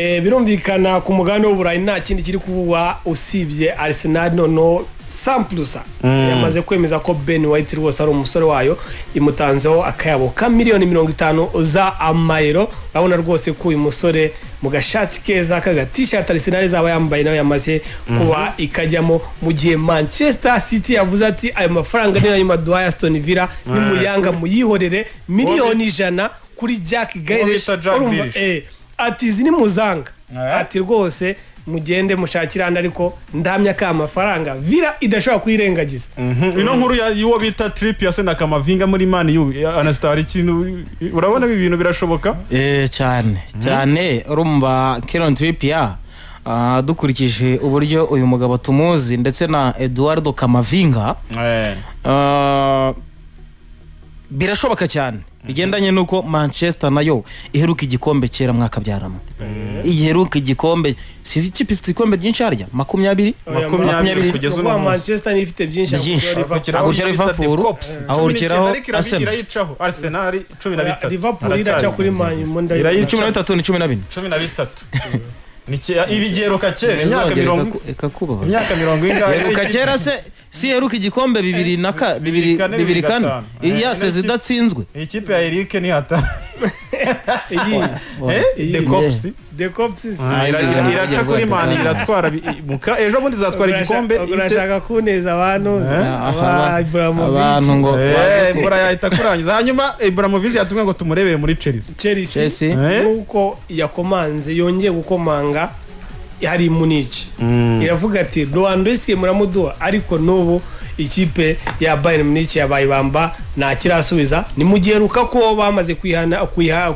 Birumvikana ku mugabane w'Uburayi nta kindi kiri kuvugwa usibye Arsenal. Noneho samplusa yamaze kwemeza ko Ben White rwose ari umusore wayo, imutanzeho akayabo ka miliyoni 50 za amayero. Urabona rwose ko uyu musore mu gashati keza k'agatishati Arsenal izaba yambaye nawe yamaze kuba ikajyamo, mu gihe Manchester City yavuze ati: "Ayo mafaranga niyo nyuma duhaye Aston Villa, nimuyanga muyihorere." Miliyoni 100 kuri Jack Grealish. Bita Jack Urumva, Grealish. Ati izi ni muzanga, ati rwose mugende mushakire andi, ariko ndamya ko aya mafaranga Villa idashobora kuyirengagiza. Ino nkuru y'uwo bita Trippier se na Kamavinga muri Man U, Anastar, ikintu urabona ibi bintu birashoboka? Cyane cyane. Urumva Kieran Trippier, dukurikije uburyo uyu mugabo tumuzi ndetse na Eduardo Camavinga, birashoboka cyane, bigendanye n'uko Manchester nayo iheruka igikombe kera mwakabyaramo, iheruka igikombe. Si ikipe ifite ibikombe byinshi harya? 20? 20 kugeza uno Kuvuga munsi. Manchester niyo ifite byinshi. Byinshi. Liverpool. Ahurikiraho Liverpool, ahurikiraho Arsenal. Irayicaho Arsenal 13. Liverpool iraca kuri Man U. Irayica. 13 ni 14. 13. Ibi giheruka kera imyaka mirongo Ikakubaho. Imyaka mirongo ingahe? Heruka kera se? Si heruka igikombe bibiri na ka bibiri kane, bibiri bibiri kane? gatanu. Yaseze idatsinzwe. Iyi kipe ya Eric ni hata Iyi The Cops. The Cops. Iraca kuri Man, iratwara ejo bundi izatwara igikombe. Urashaka kuneza abantu aba Ibrahimovic. Abantu ngo Imvura yahita kurangiza. Hanyuma Ibrahimovic yatumwe ngo tumurebere muri Chelsea. Chelsea. Chelsea. Nuko yakomanze, yongeye gukomanga hari Munich, iravuga ati: "Lewandowski muramuduha?" Ariko n'ubu ikipe ya Bayern Munich yabaye ibamba, nta kirasubiza. Ni mu gihe Lukaku bamaze kwihana kuyiha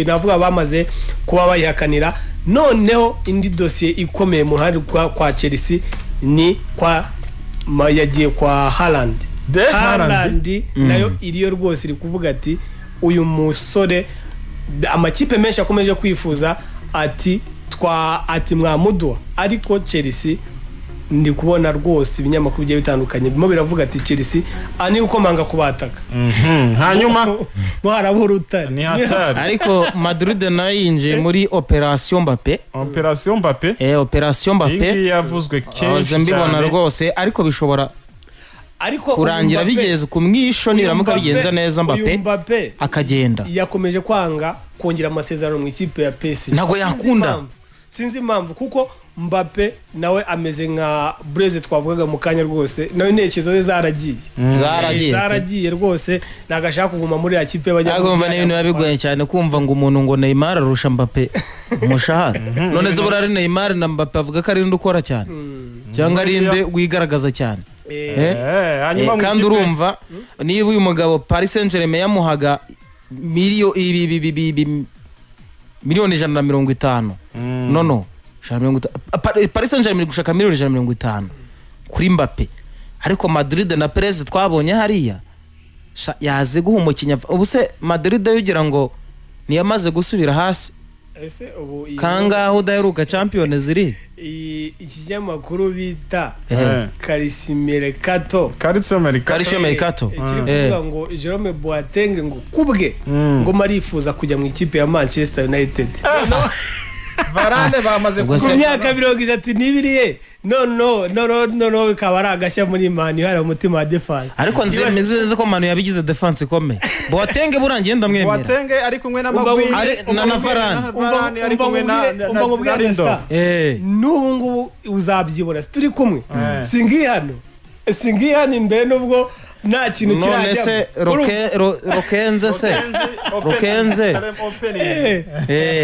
navuga bamaze kuba bayihakanira. Noneho indi dosiye ikomeye mu ruhande kwa Chelsea ni kwa yagiye kwa Haaland. De Haaland. Haaland nayo iriyo rwose, iri kuvuga ati uyu musore amakipe menshi akomeje kwifuza, ati twa ati mwamuduha. Ariko Chelsea, ndi kubona rwose ibinyamakuru bigiye bitandukanye birimo biravuga ati Chelsea ani gukomanga kubataka. Hanyuma mo harabura urutare. Ni hatari. Ariko Madrid nayo yinjiye muri Operation Mbappe. Operation Mbappe. Operation Iyi Mbappe. ngiyi yavuzwe kenshi Hoze mbibona cyane. rwose, ariko bishobora Ariko kurangira uyu Mbappe- bigeze ku mwisho uyu niramuka bigenza neza uyu Mbappe Mbappe akagenda. Yakomeje kwanga kongera amasezerano mu ikipe ya PSG. Ntabwo Sinzi yakunda. impamvu. Sinzi impamvu, kuko Mbappe nawe ameze nka Blaise twavugaga mu kanya rwose, nawe intekerezo ze zaragiye. Zaragiye. Zaragiye rwose, ntabwo ashaka kuguma muri ya kipe Agomba n'ibintu biba bigoye cyane kumva ngo umuntu ngo Neymar arusha Mbappe umushahara. None se buriya ari Neymar na Mbappe, avuga ko ari nde ukora cyane cyangwa ari nde wigaragaza cyane? Eh? Hanyuma mu Kandi urumva niba uyu mugabo Paris Saint-Germain yamuhaga miliyo ibi ibi ibi ibi miliyoni 150, no 150, Paris Saint-Germain iri gushaka miliyoni 150 kuri Mbappe, ariko Madrid na Perez twabonye hariya yazi guha umukinnyi ubu se Madrid yo ugira ngo ntiyamaze gusubira hasi? Ese ubu Kangahe udaheruka Champions League? Iki kinyamakuru bita Calciomercato. Calcio Mercato. Calcio Mercato. Kiri kuvuga ngo Jerome Boateng ngo kubwe ngo marifuza kujya mu ikipe ya Manchester United. Varane bamaze Ubwo Ku myaka 32 ye, no no no no no, bikaba ari agashya muri Man U hari umutima wa defense. Ariko nzi neza ko Manu yabigize defense ikomeye. Boateng burangiye ndamwemera. Boateng ari kumwe na Maguire. Na Varane. Varane ari kumwe Umva nkubwire, na Lindelof. Star. N'ubu ngubu uzabyibona turi kumwe. Singiye hano imbere nubwo nta kintu None kirajyamo. se Rokenze se Rokenze.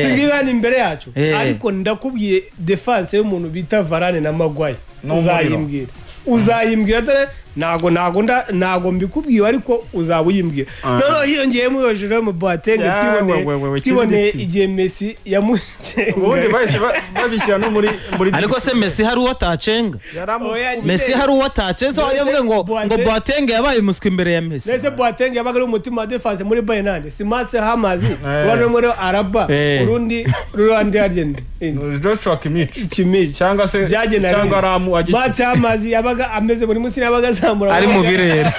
Singiye hano imbere yacu, ariko ndakubwiye defense y'umuntu bita Varane na Maguire, Ni umuriro. uzayimbwira dore ntago mbikubwiye, ariko uzaba uyimbwira. Noneho hiyongeyemo iyo Jerome Boateng Ya, twiboneye we, twiboneye ikindi. igihe Messi yamucenga. Ubundi bahise babishyira no muri Ariko se Messi hari uwo atacenga? Oya, nyine. Messi hari uwo atacenga? Se wajya avuga ngo Boateng yabaye umuswa imbere ya Messi? Nese Boateng yabaga ari umutima wa defense muri Bayern, si Mats Hummels, uruhande rumwe ruriho Alaba, urundi ruhande agenda Joshua Kimmich. Kimmich. Cyangwa se Byagenda cyangwa Ramu agikina. Mats Hummels yabaga ameze buri munsi yabaga azamura Ari mu birere.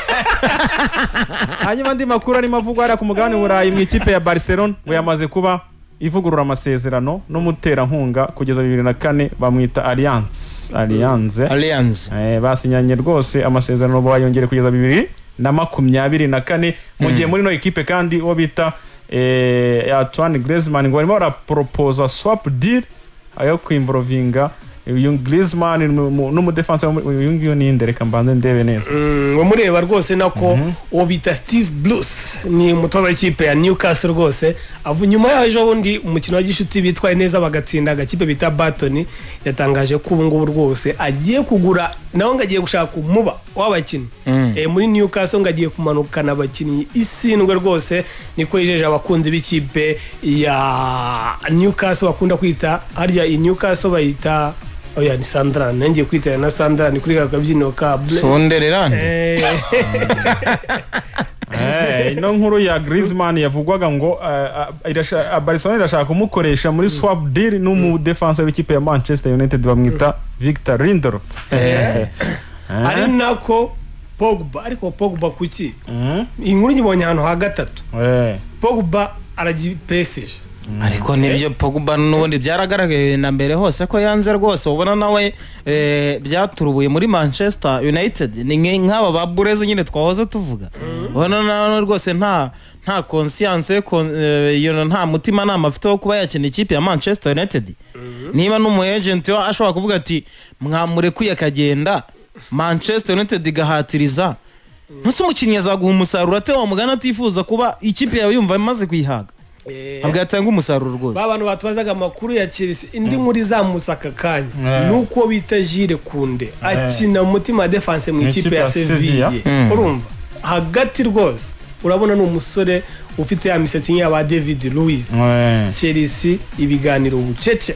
Hanyuma andi makuru arimo avugwa hariya ku mugabane w'Uburayi, mu ikipe ya Barcelona ngo yamaze kuba ivugurura amasezerano n'umuterankunga kugeza 2004, bamwita Alliance, Alliance. Alliance. Basinyanye rwose amasezerano, bayongere kugeza 2024. Mu gihe muri ino ekipe kandi uwo bita Antoine Griezmann ngo barimo baraporopoza swap deal ayo kwimprovinga uyu Griezmann n'umudefanse uyu nguyu ni, reka mbanze ndebe neza. Mureba rwose nako uwo bita Steve Bruce ni umutoza w'ikipe ya Newcastle rwose. Avu nyuma yaho ejo bundi umukino wa gishuti bitwaye neza bagatsinda agakipe bita Burton, yatangaje ko ubu ngubu rwose agiye kugura, nawe ngo agiye gushaka umuba w'abakinnyi muri Newcastle, ngo agiye kumanukana abakinnyi isindwe rwose. Niko yijeje abakunzi b'ikipe ya Newcastle bakunda kwita harya iyi Newcastle bayita, oya, ni Sandra, nangiye kwitana na Sandra, ni kuri ka kabyiniro ka Sunderland. Ino nkuru ya Griezmann yavugwaga ngo Barcelona irashaka kumukoresha muri swap deal n'umudefanse w'ikipe ya Manchester United bamwita Victor Lindelof. Ari nako Pogba, ariko Pogba kuki iyi nkuru nyibonye ahantu ha gatatu? Pogba aragiye PSG. Ariko nibyo, Pogba n'ubundi byaragaragaye na mbere hose ko yanze rwose. Ubona nawe byaturubuye muri Manchester United, ni nk'aba ba Bureze nyine twahoze tuvuga. Ubona nawe rwose nta conscience, nta mutima nama afite wo kuba yakina ikipe ya Manchester United. Niba n'umu agent we ashobora kuvuga ati mwamurekuye akagenda, Manchester United igahatiriza, ntuse umukinnyi azaguha umusaruro ate wa mugana atifuza kuba ikipe yawe yumva imaze kuyihaga? Ntabwo yatanga umusaruro rwose. Ba bantu batubazaga amakuru ya Chelsea, indi nkuru izamutse aka kanya ni uko bita Jules Koundé akina mu mutima wa defense mu ikipe ya Sevilla. Urumva hagati rwose urabona ni umusore ufite ya misatsi nk'iya David Luiz. Chelsea ibiganiro bucece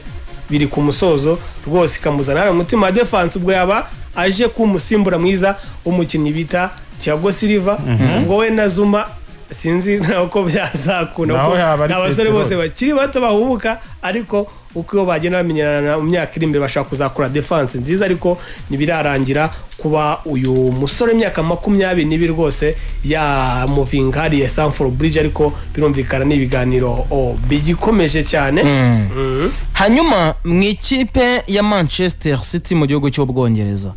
biri ku musozo rwose, ikamuzana hano mu mutima wa defense. Ubwo yaba aje kumusimbura mwiza w'umukinnyi bita Thiago Silva. Ubwo we na Zuma sinzi nawe ko byazakunda, Nawe kuko yaba ari ni abasore peteroli. bose bakiri bato bahubuka, ariko uko bagenda bamenyerana mu myaka iri imbere bashobora kuzakora defense nziza. Ariko ntibirarangira kuba uyu musore w'imyaka 22 rwose yamuvinga hariya Stamford Bridge, ariko birumvikana ni ibiganiro bigikomeje cyane. Hanyuma mu ikipe ya Manchester City mu gihugu cy'Ubwongereza,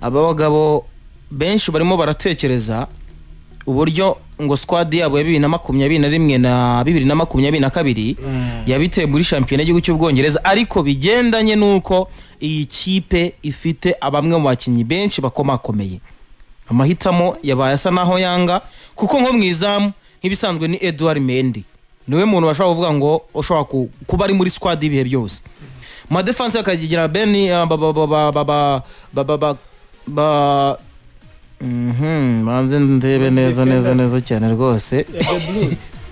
aba bagabo benshi barimo baratekereza uburyo ngo squad yabo ya 2021 na 2022 yabiteye muri shampiyona y'igihugu cy'Ubwongereza, ariko bigendanye n'uko iyi kipe ifite bamwe mu bakinnyi benshi bakomakomeye, amahitamo yabaye asa naho yanga, kuko nko mu izamu nk'ibisanzwe ni Edouard Mendy, niwe muntu bashobora kuvuga ngo ushobora kuba ari muri squad y'ibihe byose. Mu ma defense bakagira Ben ba ba ba ba ba ba ba ba ba ba banze ndebe neza neza neza cyane rwose.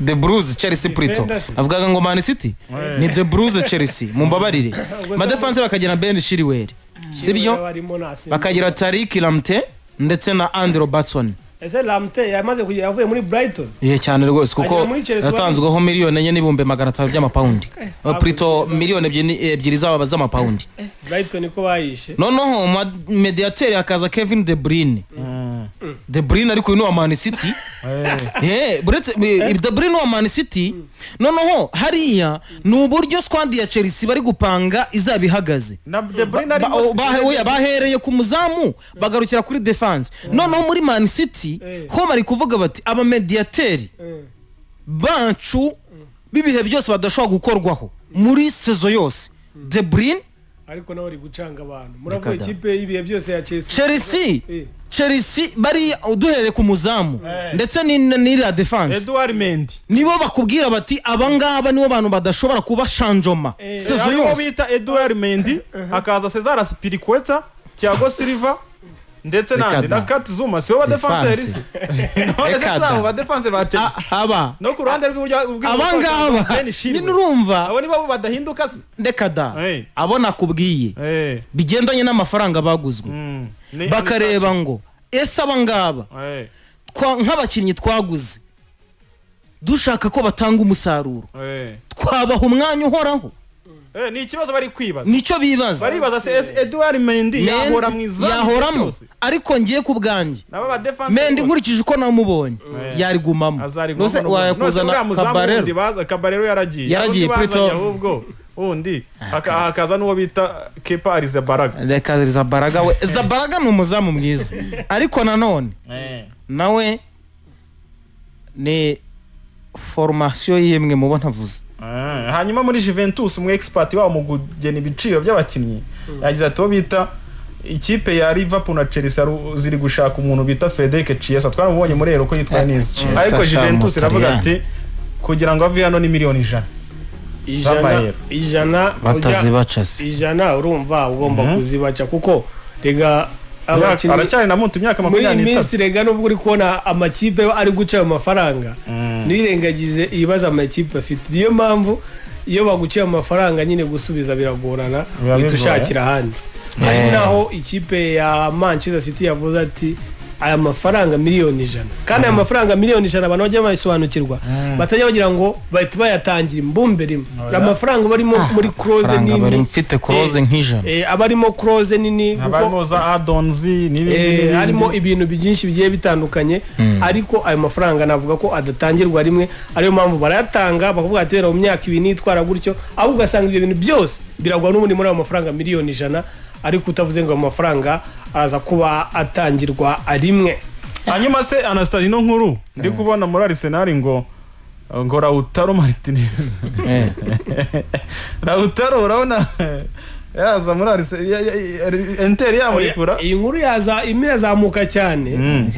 The Blues, Chelsea plutôt. Defenders. Avugaga ngo Man City ni The Blues, Chelsea, mumbabarire. Ma defense bakagira Ben Chilwell, sibyo? Barimo na Arsenal. Bakagira Tariq Lamptey ndetse na Andy Robertson. Ese Lamptey yamaze kugera, yavuye muri Brighton? Iye, cyane rwose, kuko Agera muri Chelsea. Yatanzweho miliyoni 4 n'ibihumbi 500 by'amapawundi, plutôt miliyoni 2 z'amapawundi. Brighton ko bayishe. Noneho mu mediateri hakaza Kevin De Bruyne. De Bruyne ariko uyu ni uwa Man City. Buretse De Bruyne wa Man City. Noneho hariya ni uburyo squad ya Chelsea bari gupanga izaba ihagaze. Na De Bruyne arimo. Oya, bahereye ku muzamu bagarukira kuri defense. Noneho muri Man City ho bari kuvuga bati abamediateri bacu b'ibihe byose badashobora gukorwaho muri saison yose, De Bruyne. Ariko nawe uri gucanga abantu, muravuga Reka da. ikipe y'ibihe byose ya Chelsea. Chelsea. Chelsea bari duhereye ku muzamu ndetse n'iriya defense. Edouard Mendy. Nibo bakubwira bati aba ngaba nibo bantu badashobora kuba changement saison Harimo yose. bita Edouard Mendy, hakaza Cesar Azpilicueta, Thiago Silva ndetse Reka nandi da. na Kurt Zuma. Sibo ba defenseur Defense. se? None se Reka da. sabo ba defense ba Chelsea? Aba No ku ruhande rw'iburyo aba ngaba Ben Chilwell. nyine urumva. Abo nibo badahinduka se? Reka da. Abo nakubwiye bigendanye n'amafaranga baguzwe, bakareba ngo ese aba ngaba nk'abakinnyi twaguze dushaka ko batanga umusaruro, twabaha umwanya uhoraho? Ni ikibazo bari kwibaza. Nicyo bibaza. Baribaza se Edouard Mendy yahora mu izamu igihe Yahoramo. cyose? Ariko ngiye ku bwanjye, Nabo ba defense Mendy, nkurikije uko namubonye, yarigumamo. Azarigumamo. Nose N'ubundi. Nose wayakuzana uriya muzamu Kabarero. wundi baza, Kabarero yaragiye. Yaragiye, Undi bazanye Prito. ahubwo wundi hakaza n'uwo bita Kepa Arrizabalaga. Reka, Zabaraga we, Zabaraga ni umuzamu mwiza, ariko nanone nawe ni formation yimwe mubo ntavuze. Hanyuma muri Juventus, umu expert wabo mu kugena ibiciro by'abakinnyi yagize ati uwo bita ikipe ya Liverpool na Chelsea ziri gushaka umuntu bita Federico Chiesa. Twaramubonye muri Euro ko yitwaye neza, Chiesa ariko sha Juventus iravuga Umutaliyani. ati kugira ngo ave hano ni 100,000,000 100. Z'amayero. 100. Batazibaca se? 100, urumva ugomba kuzibaca, kuko rega abakinnyi Aracyari na muto, imyaka muri iyi 23. minsi, rega nubwo uri kubona amakipe ari guca ayo mafaranga, ntirengagize ibibazo amakipe afite. Niyo mpamvu iyo baguciye amafaranga nyine gusubiza biragorana, Biba uhita bigoye. ushakira ahandi. Hari naho ikipe ya Manchester City yavuze ati aya mafaranga 100,000,000, kandi aya mafaranga 100,000,000 abantu bajya babisobanukirwa, batajya bagira ngo bahita bayatangira imbumbe rimwe. Amafaranga barimo muri clause Amafaranga bari nini. mfite clause nk'ijana. Abarimo clause nini Haba kuko harimo za add-ons n'ibindi n'ibindi. Harimo ibintu byinshi bigiye bitandukanye, ariko ayo mafaranga navuga ko adatangirwa rimwe. Ariyo mpamvu barayatanga bakavuga ati wenda mu myaka 2 nitwara gutyo, ahubwo ugasanga ibyo bintu byose biragwa n'ubundi muri ayo mafaranga 100,000,000, ariko utavuze ngo ayo mafaranga araza kuba atangirwa rimwe. Hanyuma se Anastasie, ino nkuru ndi kubona muri Arsenal ngo Lautaro Martinez, Lautaro urabona yaza muri Arsenal, Inter yamurekura? Iyi nkuru yaza imwe irazamuka cyane,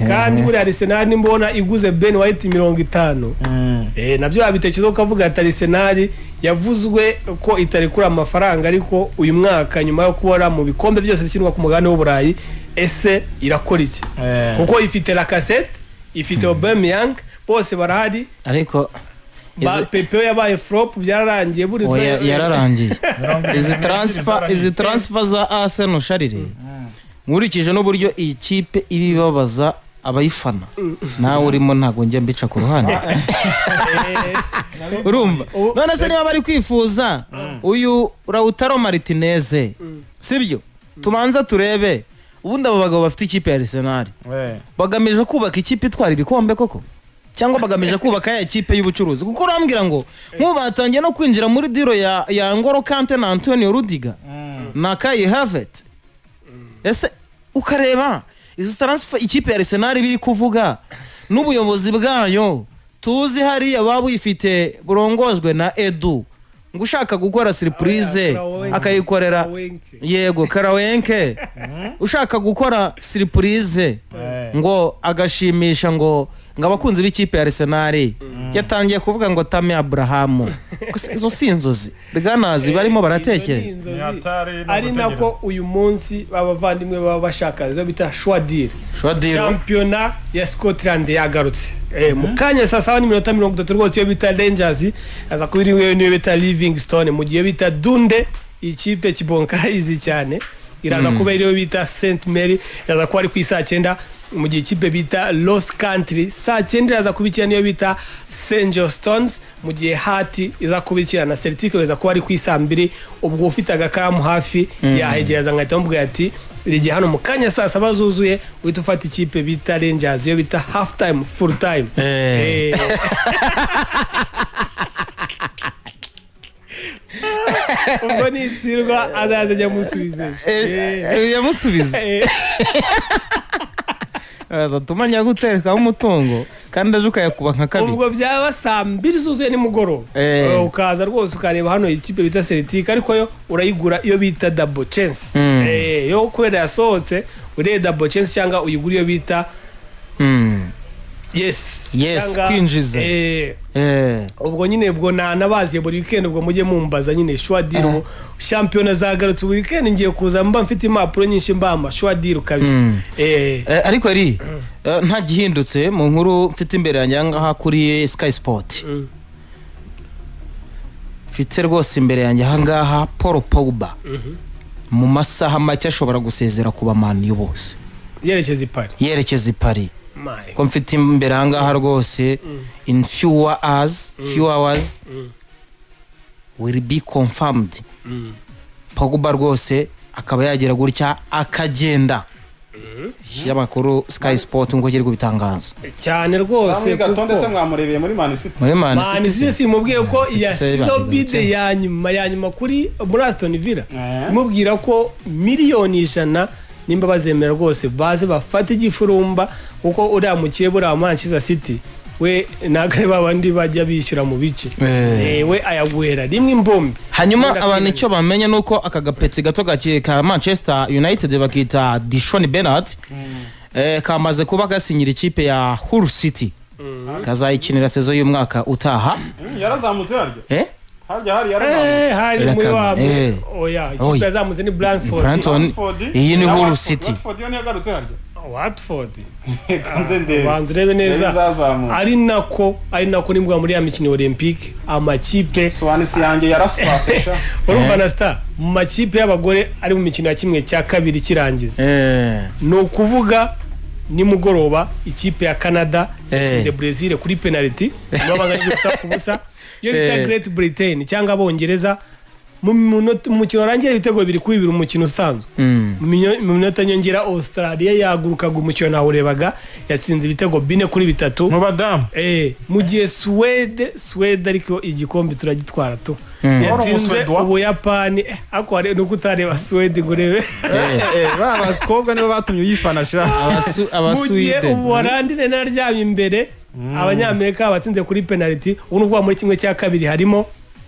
kandi buriya Arsenal nimbona iguze Ben White 50, nabyo wabitekerezaho ukavuga ati Arsenal yavuzwe ko itarekura amafaranga, ariko uyu mwaka nyuma yo kubona mu bikombe byose bishyirwa ku mugabane w'Uburayi, ese irakora iki? Kuko ifite Lacazette, ifite Aubameyang, bose barahari. Ariko Ba Pepe we yabaye flop, byararangiye buri Oya, yararangiye. Izi transfer za Arsenal, sharire, nkurikije n'uburyo iyi kipe iba ibabaza abayifana, nawe urimo, ntabwo njya mbica ku ruhande. Urumva, none se niba bari kwifuza uyu Lautaro Martinez, sibyo? Tubanza turebe ubundi abo bagabo bafite ikipe ya Arsenal bagamije kubaka ikipe itwara ibikombe koko, cyangwa bagamije kubaka ya kipe y'ubucuruzi? Kuko urambwira ngo nk'ubu batangiye no kwinjira muri deal ya Ngolo Kante na Antonio Rudiger na Kai Havertz. Ese ukareba izo transfer ikipe ya Arsenal biri kuvuga n'ubuyobozi bwayo tuzi hariya baba buyifite burongojwe na Edu, ngo ushaka gukora surprise Oya, akayikorera. Kroenke. Yego, Kroenke ushaka gukora surprise ngo agashimisha ngo abakunzi b'ikipe ya Arsenal, yatangiye kuvuga ngo Tammy Abraham. Gusa izo si inzozi The Gunners barimo baratekereza? Izo ni inzozi. Ni hatari no Ari gutegereza. nako uyu munsi abavandimwe baba bashaka izo bita shwadire. Shwadiro. Shampiyona ya Scotland yagarutse. Mu kanya saa 7:30 rwose, iyo bita Rangers aza kuba iri niyo bita Livingston, mu gihe bita Dundee, ikipe Kibonka izi cyane, iraza kuba iriyo bita St Mary, iraza kuba ari ku isaa 9, mu gihe ikipe bita Ross County saa 9 iraza kuba ikina niyo bita St Johnstone, mu gihe Hearts iza kuba ikina na Celtic, iza kuba ari ku isaa 2. Ubwo ufite agakaramu hafi yahegereza nkahita mubwira ati rigiye hano mu kanya saa 7 zuzuye, uhita ufata ikipe bita Rangers, iyo bita half time full time. Ubwo nitsirwa azaza ajya amusubiza ejo. Yamusubiza atuma njya guterekaho umutungo kandi aje ukayakuba nka kabiri. Ubwo byaba saa 2 zuzuye nimugoroba, ukaza rwose ukareba hano ikipe bita Celtic, ariko yo urayigura iyo bita double chance. Yo kubera yasohotse, urebe double chance cyangwa uyigura iyo bita yes. Yes, Cyangwa, kwinjiza. Ubwo nyine ubwo nanabaziye buri weekend, ubwo mujye mumbaza nyine sure deal. Ubu shampiyona zagarutse, buri weekend ngiye kuza mba mfite impapuro nyinshi mbamba sure deal kabisa. Ariko ari nta gihindutse mu nkuru mfite imbere yanjye aha ngaha kuri Sky Sport, mfite rwose imbere yanjye aha ngaha, Paul Pogba mu masaha make ashobora gusezera ku bamaniyu bose. Yerekeza i Paris. Yerekeza i Paris. My. Ko mfite imbere aha ngaha rwose, in few hours will be confirmed. Pogba rwose akaba yagira gutya akagenda. Ikinyamakuru Sky Sport nk'uko kiri kubitangaza. Cyane rwose. Samuel Gatonde se Kuko mwamurebeye muri Man City? Muri Man Man City. City simubwiye ko City yasizeho se bid ya nyuma kuri muri Aston Villa, imubwira ko miliyoni 100 nimba bazemera rwose baze bafate igifurumba, kuko uriya mukire buriya Manchester City we ntabwo ari babandi bajya bishyura mu bice. We ayaguhera rimwe imbumbi. Hanyuma Ubundi abantu akiyemera. icyo bamenya ni uko aka gapeti gato ka Manchester United bakita Di'Shon Bernard, kamaze kuba gasinyira ikipe ya Hull City, kazayikinira saison y'umwaka utaha. Yarazamutse harya? Eh? Harya hari yarazamutse. Hari muri Reka- wa oya, ikipe Oya. yazamutse ni Brentford. Brighton. Watford. Iyi ni Na Hull Watford. City. Watford yo ntiyagarutse harya? Watford. Reka nze ndebe. Banza urebe neza. Yari zazamutse. Ari nako nibwo muri ya mikino olympique amakipe Swansea yanjye yaraswase sha. Urumva na star mu makipe y'abagore ari mu mikino ya 1/2 kirangiza, ni ukuvuga nimugoroba ikipe ya Canada yatsinze Brazil kuri penalty, babanganyije 0-0. Iyo bita Great Britain cyangwa Abongereza mu mukino warangiye ibitego 2-2, umukino usanzwe, mu minota nyongera Australia yagurukaga, umukino nawurebaga, yatsinze ibitego 4-3. Mu badamu. Mu gihe Suwede ariko igikombe turagitwara tu, Wari yatsinze Umusuwedwa? Ubuyapani. Ariko hari nuko utareba Suwede ngo urebe. Ba bakobwa nibo batumye uyifana sha. Mu gihe Abasuwede. Ubuholandi nari naryamye imbere, Abanyamerika batsinze kuri penalty. Ubu ni ukuvuga muri 1/2 harimo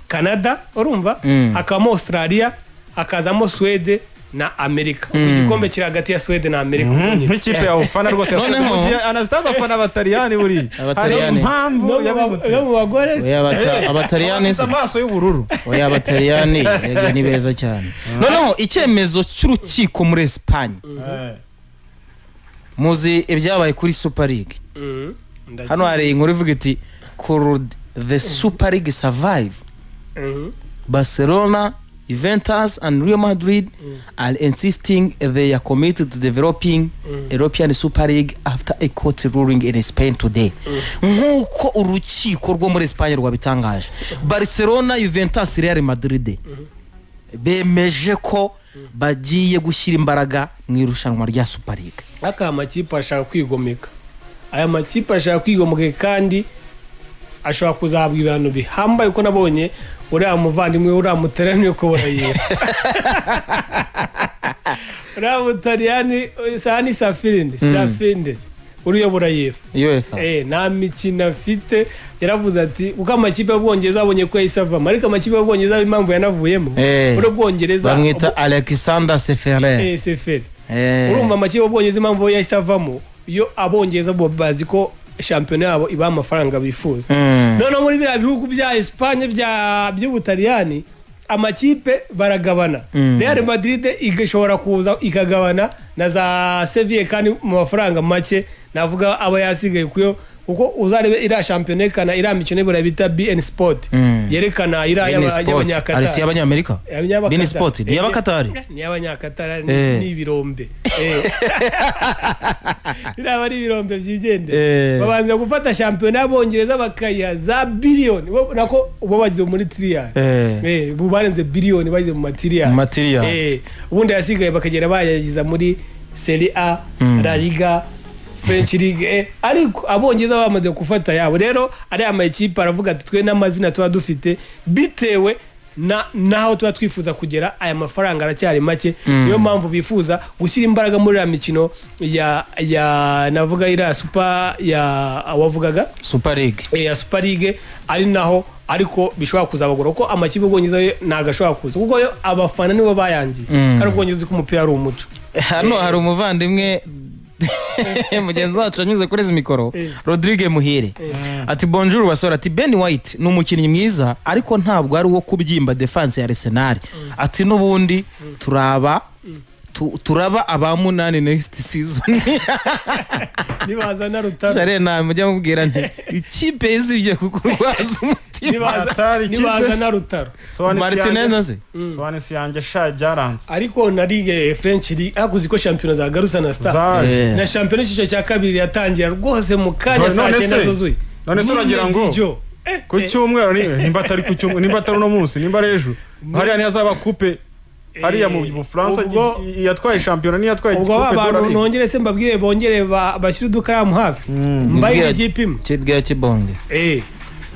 Canada, urumva, hakabamo Australia, hakazamo Suwede na Amerika. Ubu igikombe kiri hagati ya Suwede na Amerika ubu nyine. Nk'ikipe ya ufana rwose ya Noneho- Mu gihe Anastase afana Abataliyani buriya hari Abataliyani. impamvu yabimuteye. No mu bagore se. Oya, Abataliyani Bafite amaso y'ubururu. Oya, Abataliyani yego ni beza cyane. Noneho icyemezo cy'urukiko muri Esipanye, muzi ibyabaye kuri Super League. Ndagiye. Hano hari inkuru ivuga iti: "Could the Super League survive? Barcelona, Juventus and Real Madrid are insisting they are committed to developing European Super League after a court ruling in Spain today." Nk'uko urukiko rwo muri Espagne rwabitangaje, Barcelona, Juventus, Real Madrid bemeje ko bagiye gushyira imbaraga mu irushanwa rya Super League. Aka amakipe ashaka kwigomeka, aya makipe ashaka kwigomeka kandi ashobora kuzahabwa ibihano bihambaye, uko nabonye uriya muvandimwe, uriya mutaliyani ukobora yera, uriya mutaliyani sani Safirinde, Safirinde uruyobora yefu UEFA. Nta mikino afite. Yaravuze ati kuko amakipe y'Ubwongereza abonye ko yahise avamo, ariko amakipe y'Ubwongereza impamvu yanavuyemo, muri Ubwongereza Bamwita Alexander Ceferin. Ceferin. Urumva amakipe y'Ubwongereza impamvu yahise avamo, iyo Abongereza bo bazi ko shampiyona yabo ibaha amafaranga bifuza. Noneho muri biriya bihugu bya Esipanye, bya by'Ubutaliyani, amakipe baragabana. Real Madrid igashobora kuza ikagabana na za Sevilla kandi mu mafaranga make navuga aba yasigaye kuyo, kuko uzarebe iriya shampiyona yerekana iriya mikino y'Iburayi bita beIN Sport, yerekana iriya beIN Sport y'Abanyakatari. Arisi y'Abanyamerika. beIN Sport ni iy'Abakatari. Ni iy'Abanyakatari. Eh. Ni ibirombe. Biriya ari ibirombe byigendera. Babanza gufata shampiyona y'Abongereza bakayiha za biliyoni. Nako bo bageze muri tiriyari. Ubu barenze biliyoni, bageze mu matiriyari. Mu matiriyari. Ubundi ayasigaye bakagenda bayagiza muri Serie A, La Liga, French League. Ariko Abongereza bamaze gufata yabo. Rero ariya makipe aravuga ati twe n'amazina tuba dufite, bitewe na naho tuba twifuza kugera, aya mafaranga aracyari make. Niyo mpamvu bifuza gushyira imbaraga muri iriya mikino ya navuga iriya super ya wavugaga. Super League. Ya Super League, ari naho ariko bishobora kuzabagora, kuko amakipe y'Ubwongereza yo ntabwo ashobora kuza, kuko yo abafana nibo bayangiye, kandi Ubwongereza uzi ko umupira ari umuco. Hano hari umuvandimwe mugenzi wacu anyuze kuri izi mikoro, Rodrigue Muhire, ati: "Bonjour basore." Ati: "Ben White ni umukinnyi mwiza, ariko ntabwo ari uwo kubyimba defense ya Arsenal." Ati: "N'ubundi turaba aba munani next season." Nibaza na Rutaro. Jare namujya mubwira nti ikipe yizibye kukurwaza umutima. Atari ikipe. Nibaza na Rutaro. Martinez aze. Swansea yanjye sha byaranze. Ariko na ligue French League hakuzi ko shampiyona zagarusa na star Zaje. Na shampiyona y'icyiciro cya kabiri yatangira rwose mu kanya None saa 9 se- zuzuye. none se uragira ngo Nyine Dijo. Ku cyumweru, nimba atari ku cyumweru, nimba atari uno munsi, nimba ari ejo, hariya ntihazaba coupe hariya mu Bufaransa? Yatwaye shampiyona niyatwaye Ubwo coupe de la abantu Ligue. nongere se mbabwire bongere bashyire udukaramu hafi, mbaye ikipe imwe. Kibwira kibonge.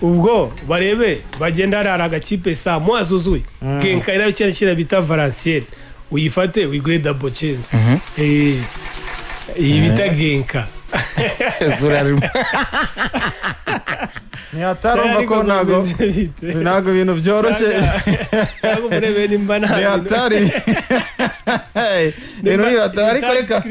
Ubwo barebe bagenda hari agakipe saa moya zuzuye, Genk iriya kera bita Valenciennes, uyifate uyigure double chance. Iyi bita Genk. Zura. Ntihatarumva ko ntago ibintu byoroshye. Cyangwa umurebe nimba nta Ntihatari ibintu, ntihatari, ariko reka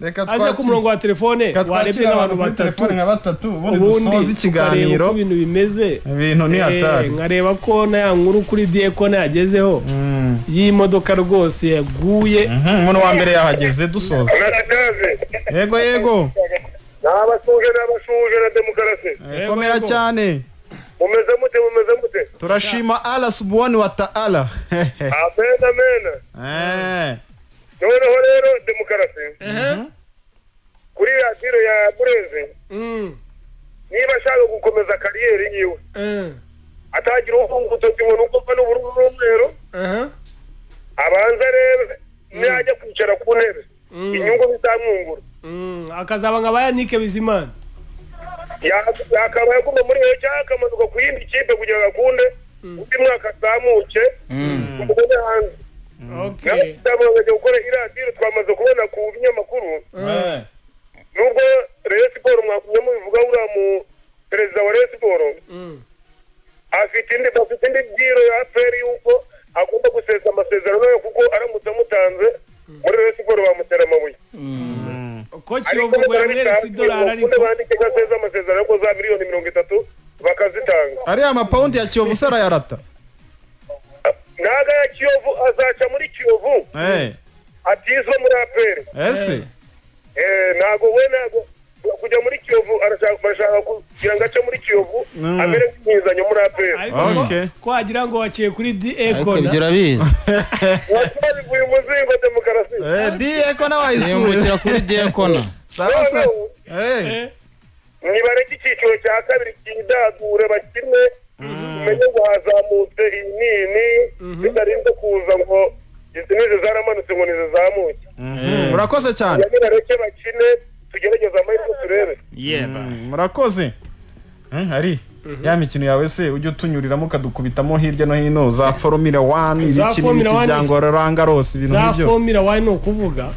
reka aze ku twakire murongo wa telefone. Reka Warebye twakire n'abantu abantu kuri batatu telefone nka batatu, ubundi ubundi dusoze ukareba ikiganiro. Uko ibintu bimeze. Ibintu ni hatari. Nkareba ko na ya nkuru kuri Dieko yagezeho y'imodoka rwose yaguye. Umuntu wa mbere yahageze, dusoza. Anastase. Yego, yego. Nabasuje, nabasuje na demokarasi. Komera Yego. cyane. Mumeze mute? Mumeze mute? Turashima Allah subhanahu wa ta'ala. Amen, amen. Noneho rero demokarasi, kuri radiyo ya Bureze, niba ashaka gukomeza carrière yiwe, atagira urutoki ngo nuko mva n'ubururu n'umweru, abanza arebe najya kwicara ku ntebe inyungu bizamwungura. Akazaba nka ba Yannick Bizimana. Yakaba yaguma muri iyo cyangwa akamanuka ku yindi kipe kugira ngo akunde undi mwaka azamuke umubone hanze. Nawe gukora iradiyo twamaze kubona ku binyamakuru, nubwo Rayon Sport mwakumye mubivuga, uriya mu perezida wa Rayon Sport afite indi deal ya APR yuko agomba gusesa amasezerano yayo, kuko aramutse amutanze muri Rayon Sport bamutera amabuye. Ko Kiyovu ngo yamweretse idolari, ariko bandike ko asesa amasezerano, ariko za miliyoni 30 bakazitanga. Ariya mapawundi ya Kiyovu se arayarata? Ntago aya Kiyovu, azaca muri Kiyovu atizwa muri APR. Ese Ntago we, ntago kujya muri Kiyovu, arashaka, barashaka kugira ngo ace muri Kiyovu amere nk'imizanyo muri APR. Ariko ko wagira ngo waciye kuri Ariko Dieko. Ibyo urabizi. Wabivuye umuzingo, demokarasi. Dieko n'abayisuye. Simbukira kuri Diekona. Sawa sawa. Nibareke icyiciro cya kabiri cyidagure, bakine, umenye ngo hazamutse iyi nini, bitarinze kuza ngo izi nizi zaramanutse ngo nizizamuke. Murakoze cyane. Nibareke bakine, tugerageze amahirwe turebe. Murakoze. Hari ya mikino yawe se ujya utunyuriramo ukadukubitamo hirya no hino, za Formula 1, Za ibiki Formula n'ibiki One bya Roland Garros, ibintu Za nk'ibyo? Formula 1 ni ukuvuga,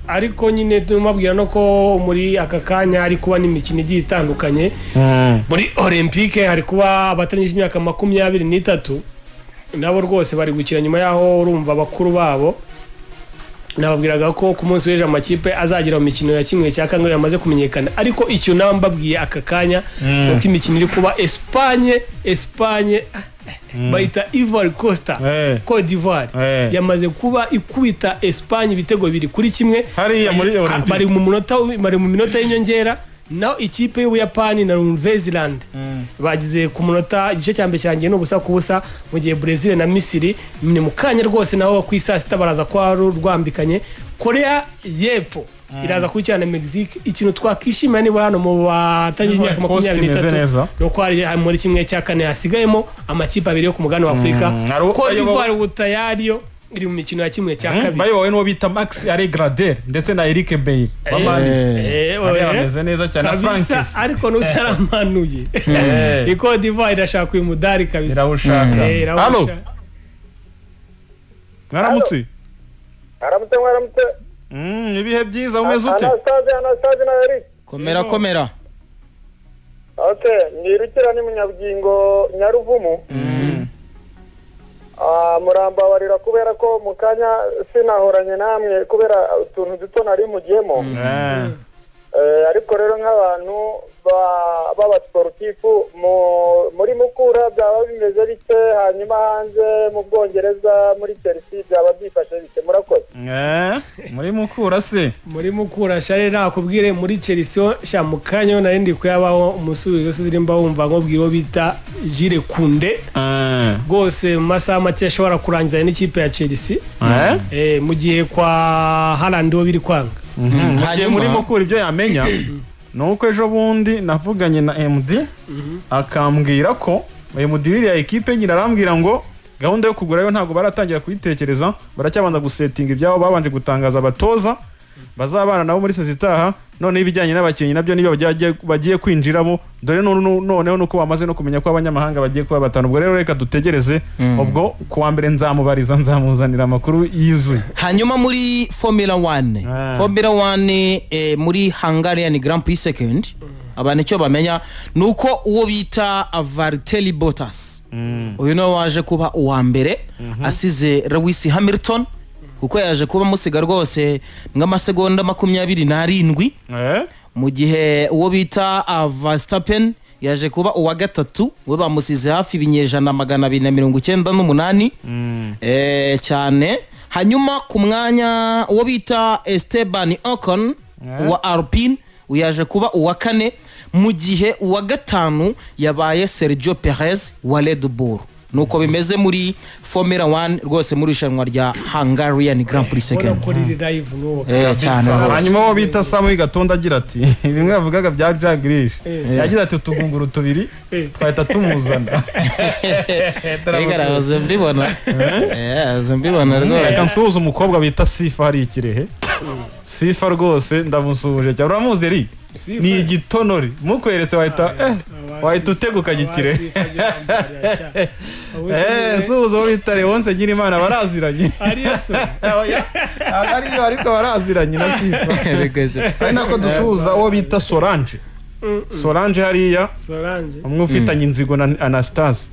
ariko nyine tumabwira no ko muri aka kanya hari kuba n'imikino igiye itandukanye. Muri Olympique hari kuba abatanyije imyaka 23, nabo rwose bari gukina nyuma y'aho urumva bakuru babo nababwiraga ko ku munsi w'ejo amakipe azagera mu mikino ya 1/4 yamaze kumenyekana. Ariko icyo naba mbabwiye aka kanya ni uko imikino iri kuba, Espagne bayita Ivory Coast, Cote d'Ivoire yamaze kuba ikubita Espagne ibitego 2-1. Hariya muri Olympique. Bari mu minota y'inyongera. Naho ikipe y'Ubuyapani na Nouvelle-Zélande bagize ku munota, igice cya mbere cyangiye ni 0-0, mu gihe Brazil na Misiri ni mu kanya rwose, naho ku isaa sita baraza kwa rwambikanye. Korea y'Epfo iraza kubikina na Mexique. Ikintu twakishimira niba hano mu batangiye imyaka Coast makumyabiri imeze n'itatu neza. ni uko hari muri 1/4 hasigayemo amakipe abiri yo ku mugabane wa Afurika. Cote d'Ivoire ubu tayari yo iri mu mikino ya 1/2. Bayobowe n'uwo bita Max Alegradel ndetse na Eric Bailly. Eh, Hariya oya. bameze neza cyane na Kabisa. Frankis. Ariko ntusaramanuye, Cote d'Ivoire irashaka uyu mudari kabisa. Irawushaka. Irawushaka. Halo, mwaramutse. Aramutse, mwaramutse. Ibihe byiza, umeze ute? Anastase, Anastase na Eric. Komera, komera. Okay, nirukira ni Munyabugingo Nyaruvumu. Murambabarira kubera ko mu kanya sinahoranye namwe kubera utuntu duto nari mugiyemo. Ariko rero nk'abantu b'abasportifu muri Mukura byaba bimeze bite? Hanyuma hanze mu Bwongereza muri Chelsea byaba byifashe bite? Murakoze. Muri Mukura se? Muri Mukura share nakubwire, muri Chelsea sha mu kanya nari ndi kuyabaho umusubizo sizirimba wumva nkubwira uwo bita Jules Koundé rwose mu masaha make ashobora kurangiza n'ikipe ya Chelsea. Mu gihe kwa Haaland wo biri kwanga. Mu gihe muri Mukura ibyo yamenya. Ni uko ejo bundi navuganye na MD, akambwira ko MD wiriya ekipe nyine arambwira ngo gahunda yo kugurayo ntabwo baratangira kuyitekereza, baracyabanza gusetinga ibyabo. Babanje gutangaza abatoza bazabana nabo muri sezi itaha, noneho ibijyanye n'abakinnyi nabyo nibyo bagiye kwinjiramo. Dore noneho nuko bamaze no kumenya ko abanyamahanga bagiye kuba batanu. Ubwo rero reka dutegereze, ubwo ku wa mbere nzamubariza, nzamuzanira amakuru yuzuye. Hanyuma muri Formula 1, Formula 1, muri Hungarian Grand Prix second, abantu icyo bamenya ni uko uwo bita Valtteri Bottas, uyu niwe waje kuba uwa mbere asize Lewis Hamilton, kuko yaje kuba amusiga rwose nk'amasegonda 27, mu gihe uwo bita Verstappen yaje kuba uwa gatatu, we bamusize hafi ibinyejana 298 cyane. Hanyuma ku mwanya uwo bita Esteban Ocon wa Alpine yaje kuba uwa kane, mu gihe uwa gatanu yabaye Sergio Perez wa Red Bull. Nuko bimeze muri Formula 1 rwose, muri irushanwa rya Hungarian Grand Prix Ubona second. ko riri live n'ubu. Cyane rwose. Hanyuma uwo bita Samu Gatonda agira ati bimwe bavugaga bya Jack Grealish, yagize ati utugunguru tubiri twahita tumuzana. Reka nahoze mbibona. Nahoze mbibona Reka rwose. nsuhuze umukobwa bita Sifa hari ikirehe. Sifa rwose ndamusuhuje cyane. Uramuzi eri? Sifa? Ni igitonori, mukweretse wahita wahita uteguka gikirehe. Suhuza uwo bita Leonce Nyirimana, baraziranye. Ariyo so? Oya, ntabwo ariyo, ariko baraziranye na Sifa. Reka se. Ari nako dusuhuza uwo bita Solange, Solange hariya, Solange. umwe ufitanye inzigo na Anastase.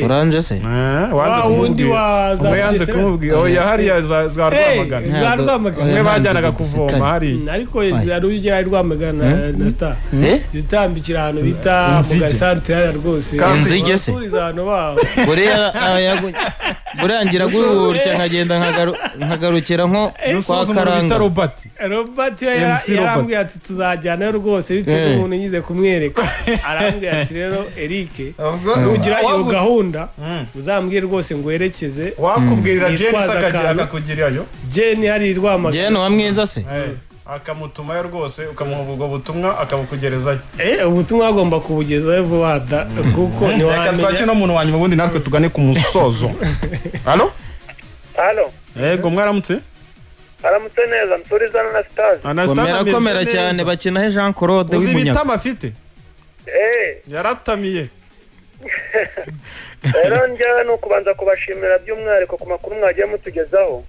Solange se? Wanze Wa wundi kumubwira. wa za Umwe yanze Bugesera? kumubwira. Oya, hariya za Rwamagana. Za Rwamagana. Umwe Oya, bajyanaga nta nzigo kuvoma dufitanye. hariya. Ariko hari ugera i Rwamagana na star Eh? utambikira ahantu bita mu Inzige. gasantere hariya rwose. Inzige se? Baturiza ahantu baho. Buriya buriya ngira gutya nkagenda nkagarukira nko kwa Dusuhuza umuntu bita Karanga. Robert. Robert MC Robert. yarambwiye ati tuzajyanayo rwose, bitewe n'umuntu nyize kumwereka. Arambwira ati rero Eric, nugira iyo gahunda uzambwire rwose ngo werekeze. Wakubwirira Jane Yitwaza akagira akantu. akakugirayo. Jane hari i Rwamagana. Jane wa mwiza se? Akamutumayo rwose, ukamuha ubwo butumwa akabukugerezayo. Ubutumwa agomba kubugezayo vuba da, kuko Reka twakire ntiwamenya. no muntu wa nyuma, ubundi natwe tugane ku musozo. Halo? Halo. Yego, mwaramutse. Aramutse neza, nsurizana na sitazi. Anastase Komera ameze komera neza. cyane. Bakina he Jean Claude Uzi w'imunyago? ibitama afite? Yaratamiye. Rero njyewe ni ukubanza kubashimira by'umwihariko ku makuru mwagiye mutugezaho.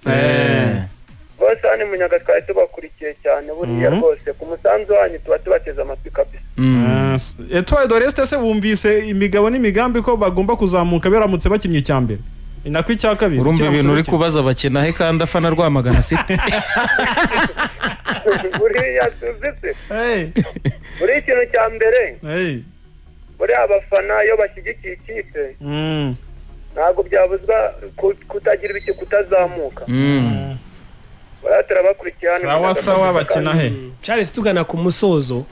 Rwose hano i Munyaga twari tubakurikiye cyane buriya rwose, ku musanzu wanyu tuba tubateze amatwi kabisa. Etoile de l'Est se wumvise imigabo n'imigambi ko bagomba kuzamuka biramutse bakinnye icya mbere, ni nako icya kabiri? Urumva Kiramutse ibintu uri bakinnye. kubaza bakina he kandi afana Rwamagana City? Buriya tuzi se? Hey, Buriya ikintu cya mbere, hey. buriya abafana iyo bashyigikiye ikipe ntabwo byabuzwa kutagira ibiki, kutazamuka. Buriya turabakurikiye hano i Sawa. Munyaga. Sawa, bakina he? Charles, tugana ku musozo,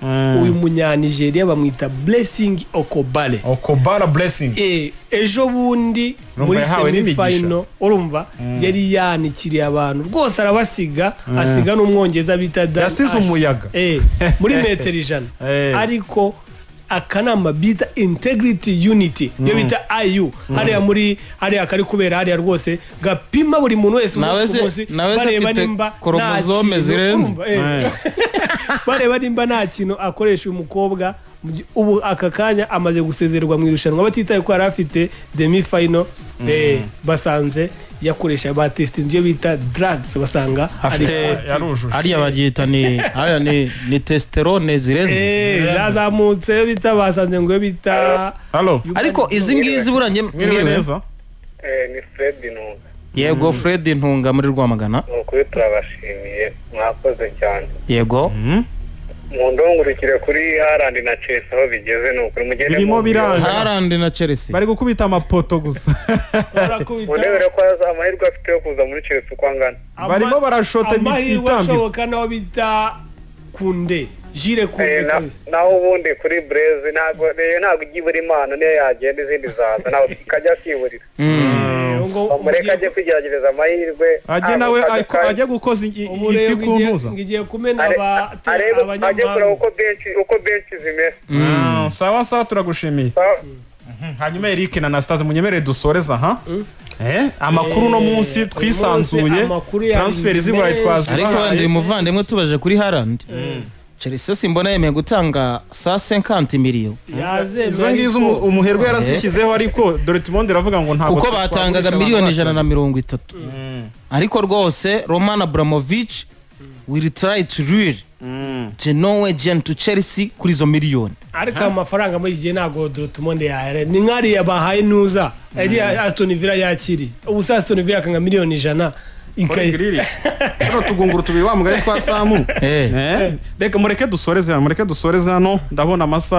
uyu munyanigeriya bamwita Blessing Okobale. Okobara Blessing. Ejo bundi Urumva muri yahawe n'imigisha. semi-final, urumva yari yanikiriye abantu rwose, arabasiga, asiga n'umwongereza bita Dan Yasize Ash. umuyaga. Muri metero 100. Ariko akanama bita Integrity Unit, iyo bita IU, hariya muri hariya kari kubera hariya rwose, gapima buri muntu wese Nawe umunsi ku se- munsi, nawe se bareba afite nimba nta chromosome kintu- zirenze. urumva, bareba nimba nta kintu akoresha uyu mukobwa. Ubu aka kanya amaze gusezererwa mu irushanwa, batitaye ko yari afite demi final. Basanze yakoresha, batesitinze iyo bita drugs, basanga ari Afite positive. Yarujuje. Ariya baryita ni ariya ni testosterone zirenze. Zazamutse, iyo bita basanze ngo iyo bita Halo. Ariko izi ngizi buriya njye Mwiriwe mwiriwe. neza. Ni Fred Ntunga. Yego, Fred Ntunga muri Rwamagana. Ni ukuri turabashimiye, mwakoze cyane. Yego. Mundungurukire kuri Haaland na Chelsea aho bigeze, ni ukuri mugende Birimo biranga. Haaland na Chelsea. Bari gukubita amapoto gusa. Barakubita. Mundebere ko amahirwe afite yo kuza muri Chelsea uko angana. Barimo barashota Amahirwe itambiko. ashoboka naho bita Kunde. Jire Koundé kabisa. Naho ubundi kuri Blaise, ntabwo rero, ntabwo ijya ibura impano, niyo yagenda izindi zaza, ntabwo kajya akiburira. Ngo Bamureke ugiye- ajye kwigerageza amahirwe. Ajye nawe ajye gukoza Ubu ifi rero ku ntuza. ngo igiye kumena Arebe, ajye kureba abanyamahanga. uko benshi zimeze. Sawa sawa, turagushimiye. Sawa. Hanyuma Eric na Anastase, munyemerere dusoreza aha. Amakuru uno munsi Uyu twisanzuye, munsi amakuru yari transfer z'Iburayi menshi. twazibahaye. Ariko wenda uyu muvandimwe tubaje kuri Haaland, Chelsea simbona yemeye gutanga 150 miliyo. Yazemeye. Izo ngizo Ariko umuherwe yarazishyizeho, ariko Dortmund iravuga ngo ntabwo Kuko twagurisha batangaga abantu miliyoni bacu. 130, ariko rwose Roman Abramovich will try to lure the Norwegian to Chelsea kuri izo miliyoni. Ariko ayo mafaranga muri iki gihe ntabwo Dortmund yayare, ni nk'ariya bahaye nuza ariya Aston Villa yakiriye. Ubu se Aston Villa akanga miliyoni 100 Kuri tuno tugunguru tubiri wa mugari twa Samu. Eh. Reka mureke dusoreze hano, mureke dusoreze hano, ndabona amasaha.